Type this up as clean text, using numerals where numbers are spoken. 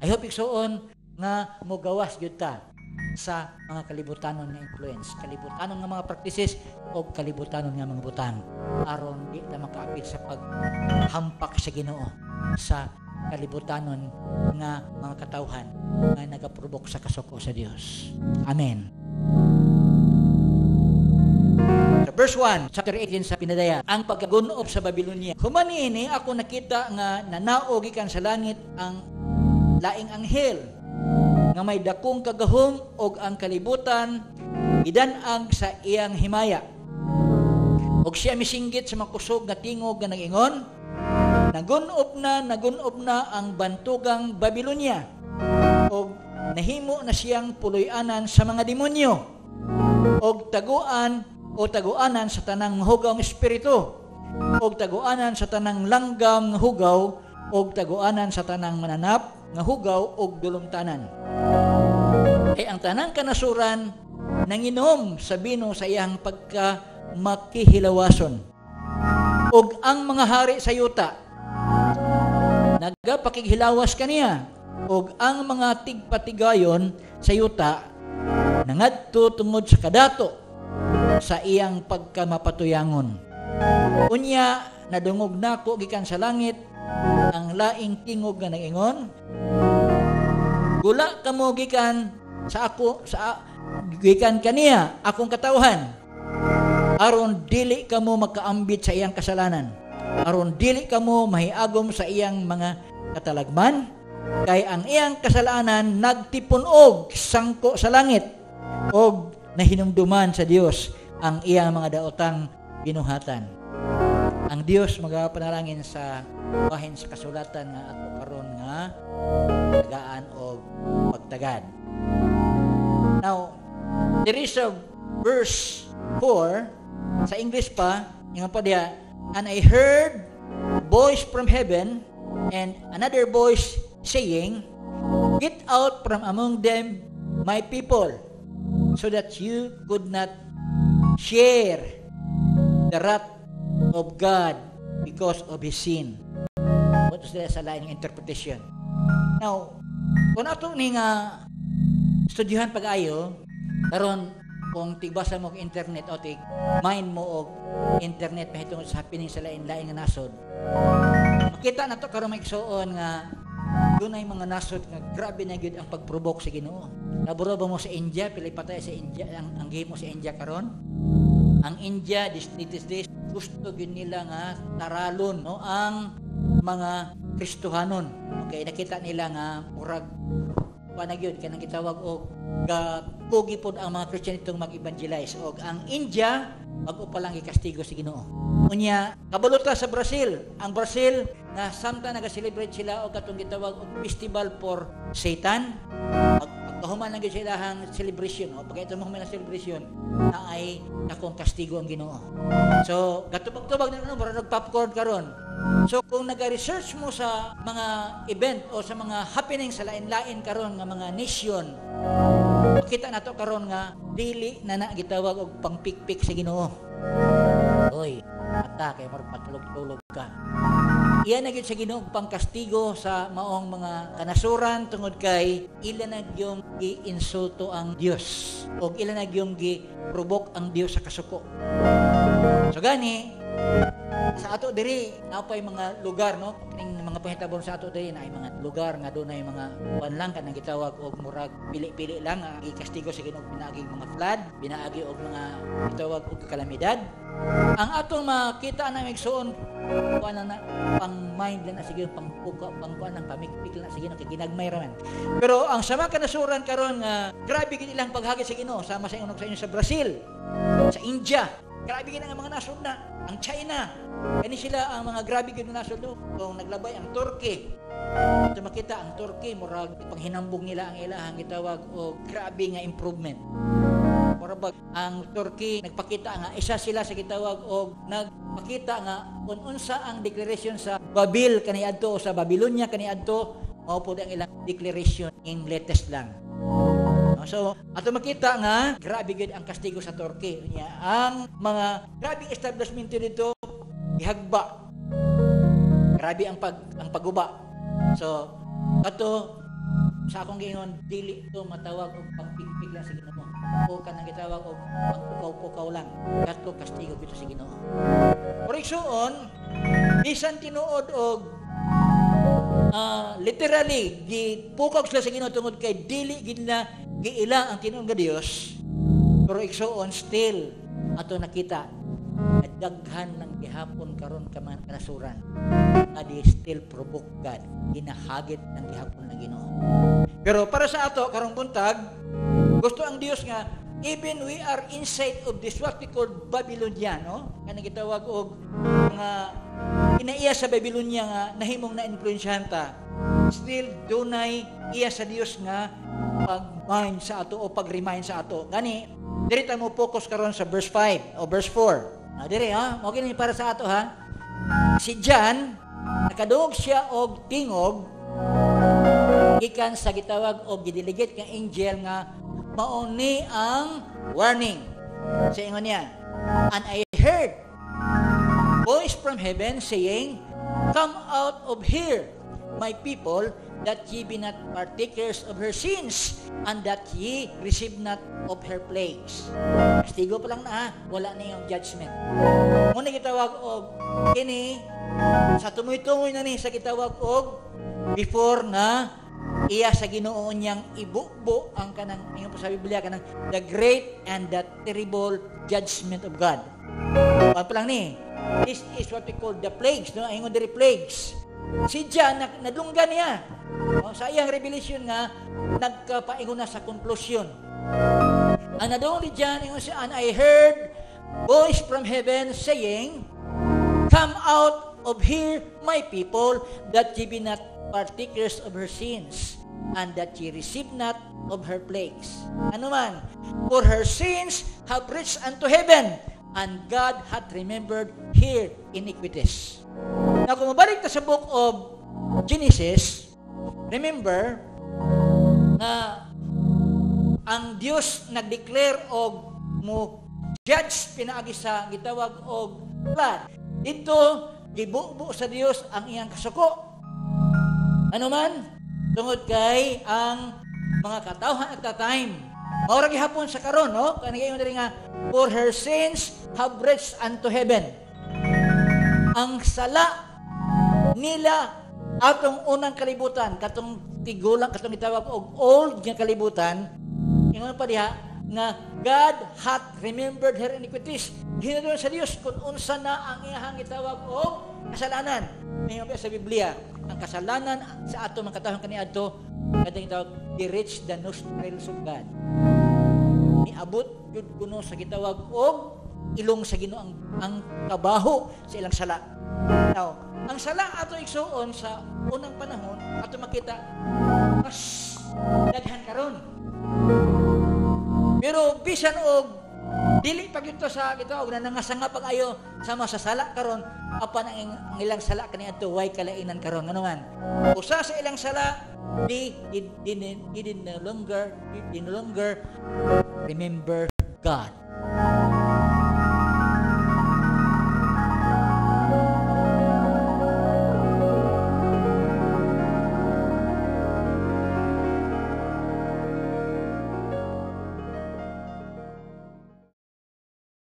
I hope, igsuon, nga mogawas gyud ta sa mga kalibutanon nga influence, kalibutanon nga mga practices o kalibutanon nga mga butang aron di ta makaapil sa paghampak sa Ginoo sa kalibutanon nga mga katawhan nga nagaprovoke sa kasuko sa Dios. Amen. Sa verse 1, chapter 18 sa Pinadaya, ang pagkagunob sa Babylonia. Human niini, ako nakita nga nanaog gikan sa langit ang laing anghel nga may dakong kagahom og ang kalibutan gidan-ang sa iyang himaya. Og siya misinggit sa makusog nga tingog nga nag-ingon, "Nagunob na, nagunob na ang bantugang Babylonia og nahimo na siyang puloy-anan sa mga demonyo og taguan o taguanan sa tanang hugaw ng espiritu og taguanan sa tanang langgam nga hugaw og taguanan sa tanang mananap nga hugaw og dulumtanan. Kay ang tanang kanasuran nanginom sa bino sa iyang pagka makihilawason. Og ang mga hari sa yuta nagapakighilawas kaniya og ang mga tigpatigayon sa yuta nangadto tungod sa kadato sa iyang pagkamapatuyangon." Unya nadungog nako gikan sa langit ang laing tingog nga nag-ingon, "Gula kamo gikan sa ako sa gikan kaniya, akong katawhan, aron dili kamo makaambit sa iyang kasalanan, aron dili kamo mahiagom sa iyang mga katalagman, kay ang iyang kasalanan nagtipun-og sangko sa langit og nahinumduman sa Dios ang iyang mga daotang binuhatan." Ang Dios magapanalangin sa bahin sa kasulatan nga ato karon nga tagaan og pagtagad. Now, there is a verse 4 sa English pa, ingon pa diha, "And I heard voice from heaven and another voice saying, 'Get out from among them, my people, so that you could not share the wrath of God because of his sin.'" What is that sa laing interpretation? Now, kung ato ni nga studyuhan pag-ayo, karon kung tigbasa mo og internet o tig mind mo og internet mahitungod sa happening sa lain-lain nga nasod, makita na to karon, mga igsuon, nga dunay mga nasod nga grabe na gyud ang pag-provoke sa Ginoo. Naburo ba mo sa India, pila patay sa India ang gihimo sa India karon? Ang India this this this gusto gyud nila nga taralon, no, ang mga Kristohanon. Okay, nakita nila nga murag kuan na gyud kanang gitawag og gakugi pod ang mga Christian itong mag-evangelize og ang India bag-o pa lang gikastigo sa Ginoo. Unya, kabalo ta sa Brazil. Ang Brazil nga samtang naga-celebrate sila og katong gitawag og festival for Satan, pagkahuman lang gyud sila ang celebration, o pagka ito mo ang celebration, na ay akong kastigo ang Ginoo. So, gatubag-tubag na no, murag popcorn karon. So, kung naga-research mo sa mga event o sa mga happening sa lain-lain karon nga mga nation, makita nato karon nga dili na na gitawag og pangpikpik sa Ginoo. Oy, ata kay murag patulog-tulog ka. Iyan na gyud sa Ginoo pangkastigo sa maong mga kanasuran tungod kay ila na gyung giinsulto ang Dios og ila na gyung gi-provoke ang Dios sa kasuko. So gani sa ato diri napay mga lugar, no, kining mga panghitabo sa ato diri na ay mga lugar nga dunay mga kuan lang kanang gitawag og murag pili-pili lang nga gikastigo sa Ginoo pinaaging mga flood, pinaagi og mga gitawag og kalamidad. Ang atong makita na, igsuon, kuan na pang mind lang na sige, pang puka, pang kuan lang, pamikpik lang na sige kay ginagmay ra man. Pero ang sama kanasuran karon nga grabe gid ilang paghagi sa Ginoo, sama sa ingon sa inyo sa Brazil, sa India, grabe gid ang mga nasod na, ang China. Kani sila ang mga grabe gid nga nasod, no? Kung naglabay ang Turkey, ito makita ang Turkey murag panghinambog nila ang ilahang gitawag og grabe nga improvement. Murag bag ang Turkey nagpakita nga isa sila sa gitawag og nagpakita nga kung unsa ang declaration sa Babil kaniadto o sa Babylonia kaniadto, mao pod ang ilang declaration in latest lang. So, ato makita nga grabe gyud ang kastigo sa Turkey. Unya, ang mga grabing establishment dito gihagba. Grabe ang pagguba. So, ato Sa akong giingon, dili to matawag og pagpigpig lang sa Ginoo o kanang gitawag og pagpukaw-pukaw lang. Kato kastigo gyud sa Ginoo. Pero igsuon, bisan tinuod og literally gipukaw sila sa Ginoo tungod kay dili gid nila giila ang tinuod nga Dios, pero igsuon, still ato nakita nga daghan lang gihapon karon ka mga kanasuran nga di still provoke God, ginahagit ng gihapon ng Ginoo. Pero para sa ato karong buntag, gusto ang Dios nga even we are inside of this what we call Babylonian, no, kanang gitawag og mga kinaiya sa Babylonia nga nahimong na influensyahan ta, still dunay iya sa Dios nga pag-mind sa ato o pag-remind sa ato. Gani diri ta mo focus karon sa verse 5 o verse 4. Ah, diri ha, mo kini para sa ato ha. Si John nakadungog siya og tingog gikan sa gitawag og gidelegate nga angel nga mao ni ang warning. Sa ingon niya, "And I heard voice from heaven saying, 'Come out of here, my people, that ye be not partakers of her sins, and that ye receive not of her plagues.'" Kastigo pa lang na ha, wala na yung judgment. Muna gitawag og kini sa tumoy-tumoy na ni sa gitawag og before nga iya sa Ginoo niyang ibubo ang kanang ingon pa sa Biblia, kanang the great and the terrible judgment of God. Pa lang ni. This is what we call the plagues, no? Ingon diri, plagues. Si John nadunggan niya. No? Sa iyang revelation nga nagkapaingon na sa conclusion. Ang nadunggan ni John, ingon siya, "And I heard voice from heaven saying, 'Come out of here, my people, that ye be not partakers of her sins, and that ye receive not of her plagues.' Ano man? 'For her sins have reached unto heaven, and God hath remembered her iniquities.'" Now, kung mabalik ta sa book of Genesis, remember na ang Dios nag-declare og mo judge pinaagi sa gitawag og flood. Dito, gibubo sa Dios ang iyang kasuko. Ano man? Tungod kay ang mga katawhan at that time, mao ra gihapon sa karon, no? Kanang ingon diri nga, "For her sins have reached unto heaven." Ang sala nila atong unang kalibutan, katong tigulang, katong gitawag og old nga kalibutan, ingon pa diha nga "God hath remembered her iniquities." Hinadlukan sa Dios kung unsa na ang iyahang gitawag og kasalanan. Ingon pa sa Biblia, ang kasalanan sa ato mga katawhan kaniadto katong gitawag, they reach the nostrils of God. Niabot jud kuno sa gitawag og ilong sa Ginoo ang kabaho sa ilang sala. Now, ang sala ato, igsuon, sa unang panahon ato makita mas daghan karon. Pero bisan og dili pa gyud to sa gitawag na nangasanga pag-ayo sa masasala karon, apan ang ilang sala kaniadto way kalainan karon. Ngano man? Usa sa ilang sala, they did no longer remember God.